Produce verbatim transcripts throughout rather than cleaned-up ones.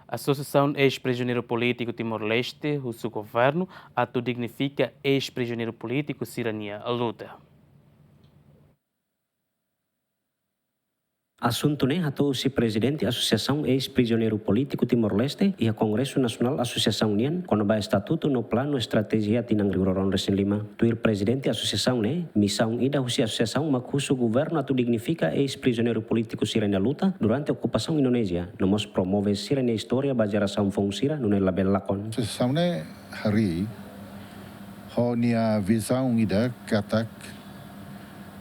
Asosiasaun Eis-Prizioneiru Polítiku Timor-Leste husu governu atu dignifika eis-prizioneiru polítiku sira-nia luta. Asuntu ne'e hato'o husi Prezidente Asosiasaun Eis-Prizioneiru Polítiku Timor-Leste iha Kongresu Nasionál Asosiasaun nian kona-ba estatutu no planu estratéjia tinan rihun rua ruanulu-resin-lima. Tuir Prezidente Asosiasaun ne'e, misaun ida husi asosiasaun mak husu governu atu dignifika eis-prizioneiru polítiku sira-nia luta durante okupasaun Indonézia, no mós promove sira-nia istória ba jerasaun foun sira nune'e labele lakon. Asosiasaun ne'e harii ho nia vizaun ida katak,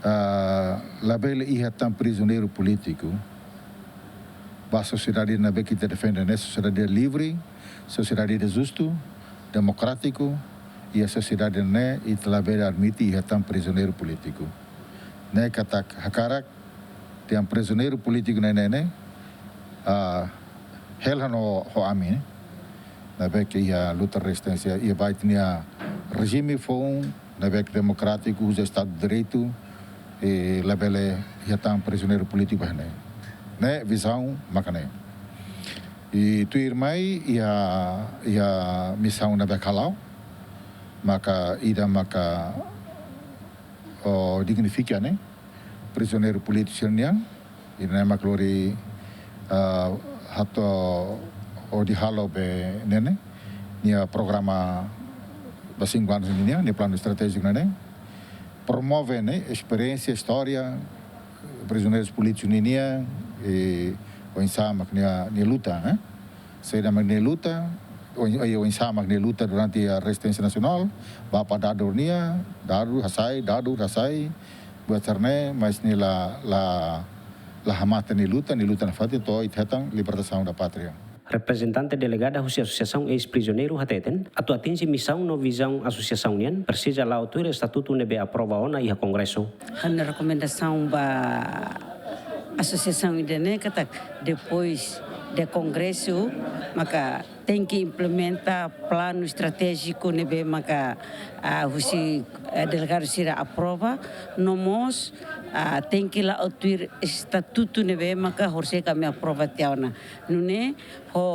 ah, labele iha tan prizioneiru polítiku ba sosiedade ne'ebé ke ita defende ne'e, sosiedade livre, sosiedade justu, demokrátiku, i sosiedade ne'e ita labele admite iha tan prizioneiru polítiku. Ne'e katak hakarak tinan prizioneiru polítiku ne'e, ne'e, ne'e, ah, hela no ho ami, ne'ebé ke iha luta rezisténsia, iha ba ita-nia rejime foun ne'ebé ke demokrátiku, uza Estadu de Direitu, i labele iha tan prizioneiru polítiku ba ne'e. Ne'e vizaun maka ne'e. I tuirmai iha, iha misaun ne'ebé hala'o, maka ida maka, o, dignifika ne'e prizioneiru polítiku sira-nian, i ne'e mak lori, ah, hato'o hodi halo be ne'e ne'e, nia programa ba cinco anos nian, nia planu estratéjiku ne'e ne'e, promove ne'e esperiénsia, istória prizioneiru polítiku nian, i oinsá mak nia, nia luta, eh? Saida mak nia luta, oin-, oin-, oinsá mak nia luta durante a rezisténsia nasionál, ba, ba dadus nian, dadus hasai, dadus hasai, buat sira-ne'e, mas nia la, la, la hamate nia luta, nia luta nafatin to'o ita hetan libertasaun da pátria. Reprezentante delegada husi Asosiasaun Eis-Prizioneiru hateten, atu atinje misaun no vizaun asosiasaun nian, presiza la'o tuir estatutu ne'ebé aprova ona iha Kongresu. Ha'u-nia rekomendasaun ba asosiasaun ida-ne'e katak, depois de Kongresu, maka tenke implementa planu estratéjiku ne'ebé maka, ah, husi, eh, delegadu sira aprova, no mós, ah, tenke la'o tuir estatutu ne'ebé maka horisehik ami aprova tiha ona. Nune'e ho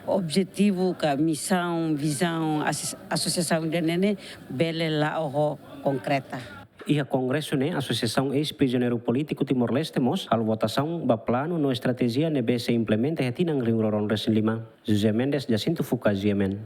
objetivu ka misaun, vizaun asis-, asosiasaun ida-ne'e ne'e bele la'o ho konkreta. Iha kongresu ne'e, Asosiasaun Eis-Prizioneiru Polítiku Timor-Leste mós halo votasaun ba planu no estratéjia ne'ebé sei implementa iha tinan rihun rua ruanulu-resin-lima. José Mendes, Jacinto Fuca, G M N.